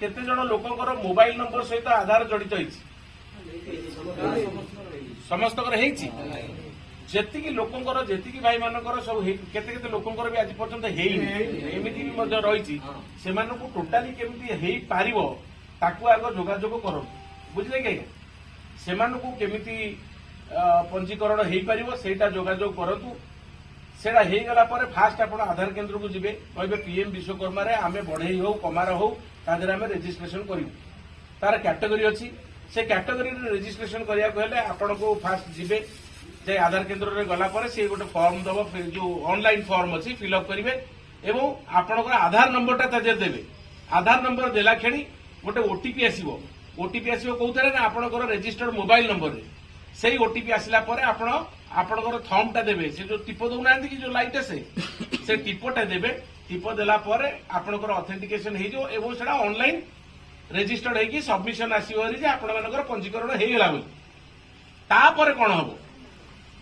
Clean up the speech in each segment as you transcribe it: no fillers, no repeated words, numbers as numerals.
କେତେ ଜଣ ଲୋକଙ୍କର ମୋବାଇଲ ନମ୍ବର ସହିତ ଆଧାର ଜଡିତ ହେଇଛି? ସମସ୍ତଙ୍କର ହେଇଛି। ଯେତିକି ଲୋକଙ୍କର, ଯେତିକି ଭାଇମାନଙ୍କର ସବୁ କେତେ କେତେ ଲୋକଙ୍କର ବି ଆଜି ପର୍ଯ୍ୟନ୍ତ ହେଇନି, ଏମିତି ବି ମଧ୍ୟ ରହିଛି। ସେମାନଙ୍କୁ ଟୋଟାଲି କେମିତି ହେଇପାରିବ, ତାକୁ ଆଗ ଯୋଗାଯୋଗ କରନ୍ତୁ। ବୁଝିଲେ କି ଆଜ୍ଞା? ସେମାନଙ୍କୁ କେମିତି ପଞ୍ଜୀକରଣ ହେଇପାରିବ, ସେଇଟା ଯୋଗାଯୋଗ କରନ୍ତୁ। ସେଇଟା ହେଇଗଲା ପରେ ଫାଷ୍ଟ ଆପଣ ଆଧାର କେନ୍ଦ୍ରକୁ ଯିବେ, କହିବେ ପିଏମ୍ ବିଶ୍ୱକର୍ମାରେ ଆମେ ବଢେଇ ହଉ, କମାର ହଉ, ତା ଦେହରେ ଆମେ ରେଜିଷ୍ଟ୍ରେସନ କରିବୁ। ତାର କ୍ୟାଟେଗୋରୀ ଅଛି। ସେ କ୍ୟାଟେଗୋରୀରେ ରେଜିଷ୍ଟ୍ରେସନ କରିବାକୁ ହେଲେ ଆପଣଙ୍କୁ ଫାଷ୍ଟ ଯିବେ ଯେ ଆଧାର କେନ୍ଦ୍ରରେ ଗଲା ପରେ ସିଏ ଗୋଟେ ଫର୍ମ ଦବ, ଯୋଉ ଅନଲାଇନ ଫର୍ମ ଅଛି, ଫିଲ୍ଅପ୍ କରିବେ ଏବଂ ଆପଣଙ୍କର ଆଧାର ନମ୍ବରଟା ତା ଦେହରେ ଦେବେ। ଆଧାର ନମ୍ବର ଦେଲା କ୍ଷଣି ଗୋଟେ ଓଟିପି ଆସିବ। ଓଟିପି ଆସିବ କୋଉଥିରେ ନା ଆପଣଙ୍କର ରେଜିଷ୍ଟର୍ଡ ମୋବାଇଲ ନମ୍ବରରେ। ସେଇ ଓଟିପି ଆସିଲା ପରେ ଆପଣ ଆପଣଙ୍କର ଥମ୍ବଟା ଦେବେ। ସେ ଯୋଉ ଟିପ ଦଉନାହାନ୍ତି କି, ଯୋଉ ଲାଇଟ୍ ଆସେ, ସେ ଟିପଟା ଦେବେ। ଟିପ ଦେଲା ପରେ ଆପଣଙ୍କର ଅଥେଣ୍ଟିକେସନ ହେଇଯିବ ଏବଂ ସେଟା ଅନଲାଇନ ରେଜିଷ୍ଟର୍ଡ ହେଇକି ସବମିଶନ ଆସିବ ଭାରି ଯେ ଆପଣମାନଙ୍କର ପଞ୍ଜୀକରଣ ହେଇଗଲା ବୋଲି। ତାପରେ କଣ ହବ?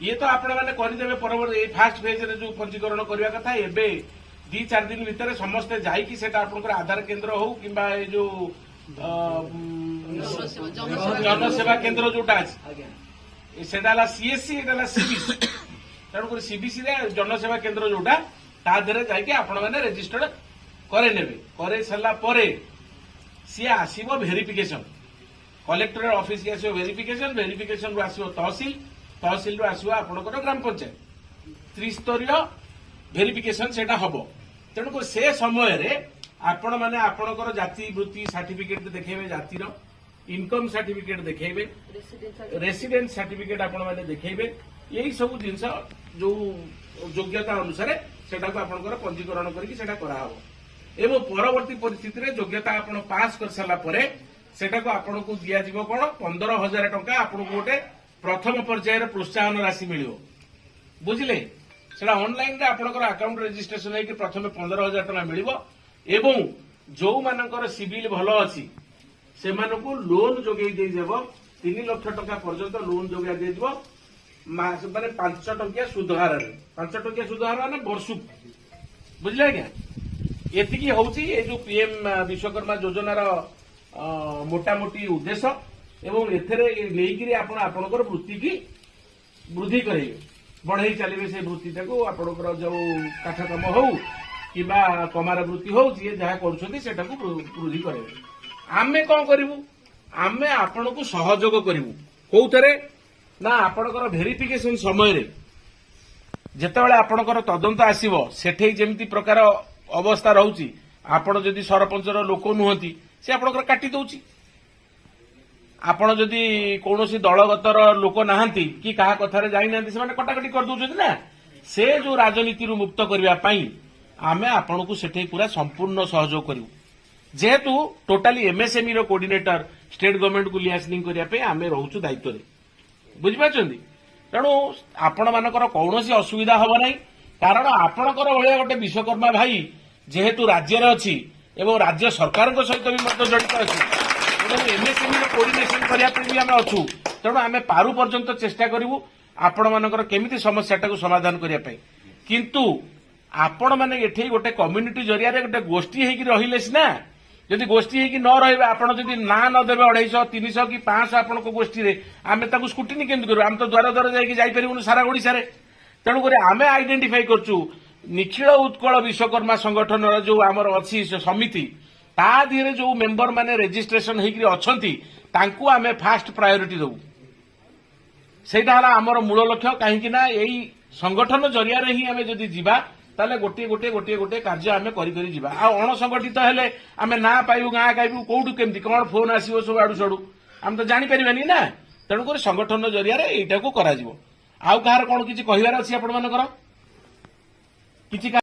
ଇଏ ତ ଆପଣମାନେ କରିଦେବେ। ପରବର୍ତ୍ତୀ ଏଇ ଫାଷ୍ଟ ଫେଜରେ ଯୋଉ ପଞ୍ଜୀକରଣ କରିବା କଥା, ଏବେ 2-4 ଦିନ ଭିତରେ ସମସ୍ତେ ଯାଇକି ସେଟା ଆପଣଙ୍କର ଆଧାର କେନ୍ଦ୍ର ହଉ କିମ୍ବା ଏ ଯୋଉ ଜନସେବା କେନ୍ଦ୍ର ଯୋଉଟା ଅଛି, ସେଟା ହେଲା ସିଏସସି, ଏଟା ହେଲା ସିବିସି। ତେଣୁକରି ସିବିସି ରେ ଜନସେବା କେନ୍ଦ୍ର ଯୋଉଟା, ତା ଦେହରେ ଯାଇକି ଆପଣମାନେ ରେଜିଷ୍ଟର୍ଡ କରେଇ ନେବେ। କରେଇ ସାରିଲା ପରେ ସିଏ ଆସିବ ଭେରିଫିକେସନ, କଲେକ୍ଟର ଅଫିସକି ଆସିବ ଭେରିଫିକେସନ, ଭେରିଫିକେସନରୁ ଆସିବ ତହସିଲ, ତହସିଲରୁ ଆସିବ ଆପଣଙ୍କର ଗ୍ରାମ ପଞ୍ଚାୟତ। ତ୍ରିସ୍ତରୀୟ ଭେରିଫିକେସନ ସେଇଟା ହବ। ତେଣୁକରି ସେ ସମୟରେ ଆପଣମାନେ ଆପଣଙ୍କର ଜାତି ବୃତ୍ତି ସାର୍ଟିଫିକେଟ ଦେଖେଇବେ, ଜାତିର ଇନକମ ସାର୍ଟିଫିକେଟ ଦେଖେଇବେ, ରେସିଡେନ୍ସ ସାର୍ଟିଫିକେଟ ଆପଣମାନେ ଦେଖେଇବେ। ଏଇ ସବୁ ଜିନିଷ ଯୋଉ ଯୋଗ୍ୟତା ଅନୁସାରେ ସେଟାକୁ ଆପଣଙ୍କର ପଞ୍ଜୀକରଣ କରିକି ସେଟା କରାହବ ଏବଂ ପରବର୍ତ୍ତୀ ପରିସ୍ଥିତିରେ ଯୋଗ୍ୟତା ଆପଣ ପାସ୍ କରିସାରିଲା ପରେ ସେଟାକୁ ଆପଣଙ୍କୁ ଦିଆଯିବ କଣ, 15,000 ଟଙ୍କା ଆପଣଙ୍କୁ ଗୋଟେ ପ୍ରଥମ ପର୍ଯ୍ୟାୟରେ ପ୍ରୋତ୍ସାହନ ରାଶି ମିଳିବ। ବୁଝିଲେ? ସେଟା ଅନଲାଇନରେ ଆପଣଙ୍କର ଆକାଉଣ୍ଟ ରେଜିଷ୍ଟ୍ରେସନ ହେଇକି ପ୍ରଥମେ 15,000 ଟଙ୍କା ମିଳିବ ଏବଂ ଯୋଉମାନଙ୍କର ସିବିଲ ଭଲ ଅଛି, ସେମାନଙ୍କୁ ଲୋନ ଯୋଗେଇ ଦେଇଯିବ। 3 ଲକ୍ଷ ଟଙ୍କା ପର୍ଯ୍ୟନ୍ତ ଲୋନ ଯୋଗାଇ ଦିଆଯିବ, ମାନେ 5 ଟଙ୍କିଆ ସୁଧ ହାରରେ। 5 ଟଙ୍କିଆ ସୁଧ ହାର ମାନେ ବର୍ଷକୁ। ବୁଝିଲେ ଆଜ୍ଞା? ଏତିକି ହଉଛି ଏ ଯୋଉ ପିଏମ ବିଶ୍ୱକର୍ମା ଯୋଜନାର ମୋଟାମୋଟି ଉଦ୍ଦେଶ୍ୟ ଏବଂ ଏଥିରେ ନେଇକିରି ଆପଣ ଆପଣଙ୍କର ବୃତ୍ତିକି ବୃଦ୍ଧି କରାଇବେ, ବଢେଇ ଚାଲିବେ ସେ ବୃତ୍ତିଟାକୁ। ଆପଣଙ୍କର ଯୋଉ କାଠ କାମ ହଉ କିମ୍ବା କମାର ବୃତ୍ତି ହଉ, ଯିଏ ଯାହା କରୁଛନ୍ତି ସେଟାକୁ ବୃଦ୍ଧି କରାଇବେ। ଆମେ କଣ କରିବୁ? ଆମେ ଆପଣଙ୍କୁ ସହଯୋଗ କରିବୁ। କୋଉଥିରେ ନା ଆପଣଙ୍କର ଭେରିଫିକେସନ ସମୟରେ ଯେତେବେଳେ ଆପଣଙ୍କର ତଦନ୍ତ ଆସିବ, ସେଠି ଯେମିତି ପ୍ରକାର ଅବସ୍ଥା ରହୁଛି, ଆପଣ ଯଦି ସରପଞ୍ଚର ଲୋକ ନୁହନ୍ତି, ସେ ଆପଣଙ୍କର କାଟି ଦଉଛି। ଆପଣ ଯଦି କୌଣସି ଦଳଗତର ଲୋକ ନାହାନ୍ତି କି କାହା କଥାରେ ଯାଇନାହାନ୍ତି, ସେମାନେ କଟାକଟି କରିଦଉଛନ୍ତି ନା। ସେ ଯୋଉ ରାଜନୀତିରୁ ମୁକ୍ତ କରିବା ପାଇଁ ଆମେ ଆପଣଙ୍କୁ ସେଠି ପୁରା ସମ୍ପୂର୍ଣ୍ଣ ସହଯୋଗ କରିବୁ। ଯେହେତୁ ଟୋଟାଲି ଏମଏସଏମଇ ର କୋଅର୍ଡିନେଟର, ଷ୍ଟେଟ୍ ଗଭର୍ଣ୍ଣମେଣ୍ଟକୁ ଲିଆସନିଂ କରିବା ପାଇଁ ଆମେ ରହୁଛୁ ଦାୟିତ୍ୱରେ। ବୁଝିପାରୁଛନ୍ତି? ତେଣୁ ଆପଣମାନଙ୍କର କୌଣସି ଅସୁବିଧା ହବ ନାହିଁ, କାରଣ ଆପଣଙ୍କର ଭଳିଆ ଗୋଟେ ବିଶ୍ୱକର୍ମା ଭାଇ ଯେହେତୁ ରାଜ୍ୟରେ ଅଛି ଏବଂ ରାଜ୍ୟ ସରକାରଙ୍କ ସହିତ ବି ମଧ୍ୟ ଜଡ଼ିତ ଅଛି ଏବଂ ଏମଏସଏମଇ ର କୋଅର୍ଡିନେସନ କରିବା ପାଇଁ ବି ଆମେ ଅଛୁ। ତେଣୁ ଆମେ ପାରୁ ପର୍ଯ୍ୟନ୍ତ ଚେଷ୍ଟା କରିବୁ ଆପଣମାନଙ୍କର କେମିତି ସମସ୍ୟାଟାକୁ ସମାଧାନ କରିବା ପାଇଁ। କିନ୍ତୁ ଆପଣମାନେ ଏଠି ଗୋଟେ କମ୍ୟୁନିଟି ଜରିଆରେ ଗୋଟେ ଗୋଷ୍ଠୀ ହେଇକି ରହିଲେ ସିନା। ଯଦି ଗୋଷ୍ଠୀ ହେଇକି ନ ରହିବେ, ଆପଣ ଯଦି ନାଁ ନ ଦେବେ 250, 300 କି 500 ଆପଣଙ୍କ ଗୋଷ୍ଠୀରେ, ଆମେ ତାକୁ ସ୍କ୍ରୁଟିନି କେମିତି କରିବୁ? ଆମେ ତ ଦ୍ୱାର ଦ୍ୱାର ଯାଇକି ଯାଇପାରିବୁନୁ ସାରା ଓଡ଼ିଶାରେ। ତେଣୁକରି ଆମେ ଆଇଡେଣ୍ଟିଫାଇ କରୁଛୁ, ନିଖିଳ ଉତ୍କଳ ବିଶ୍ୱକର୍ମା ସଂଗଠନର ଯୋଉ ଆମର ଅଛି ସେ ସମିତି, ତା ଦେହରେ ଯୋଉ ମେମ୍ବର ମାନେ ରେଜିଷ୍ଟ୍ରେସନ ହେଇକିରି ଅଛନ୍ତି, ତାଙ୍କୁ ଆମେ ଫାଷ୍ଟ ପ୍ରାୟୋରିଟି ଦେବୁ। ସେଇଟା ହେଲା ଆମର ମୂଳ ଲକ୍ଷ୍ୟ। କାହିଁକି ନା ଏଇ ସଂଗଠନ ଜରିଆରେ ହିଁ ଆମେ ଯଦି ଯିବା, ତାହେଲେ ଗୋଟିଏ ଗୋଟିଏ ଗୋଟିଏ ଗୋଟିଏ କାର୍ଯ୍ୟ ଆମେ କରି କରି ଯିବା। ଆଉ ଅଣସଂଗଠିତ ହେଲେ ଆମେ ନାଁ ପାଇବୁ, ଗାଁ ଗାଇବୁ, କୋଉଠୁ କେମିତି କଣ ଫୋନ ଆସିବ ସବୁ ଆଡୁ ସାଡୁ, ଆମେ ତ ଜାଣିପାରିବାନି ନା। ତେଣୁକରି ସଂଗଠନ ଜରିଆରେ ଏଇଟାକୁ କରାଯିବ। ଆଉ କାହାର କଣ କିଛି କହିବାର ଅଛି ଆପଣମାନଙ୍କର କିଛି?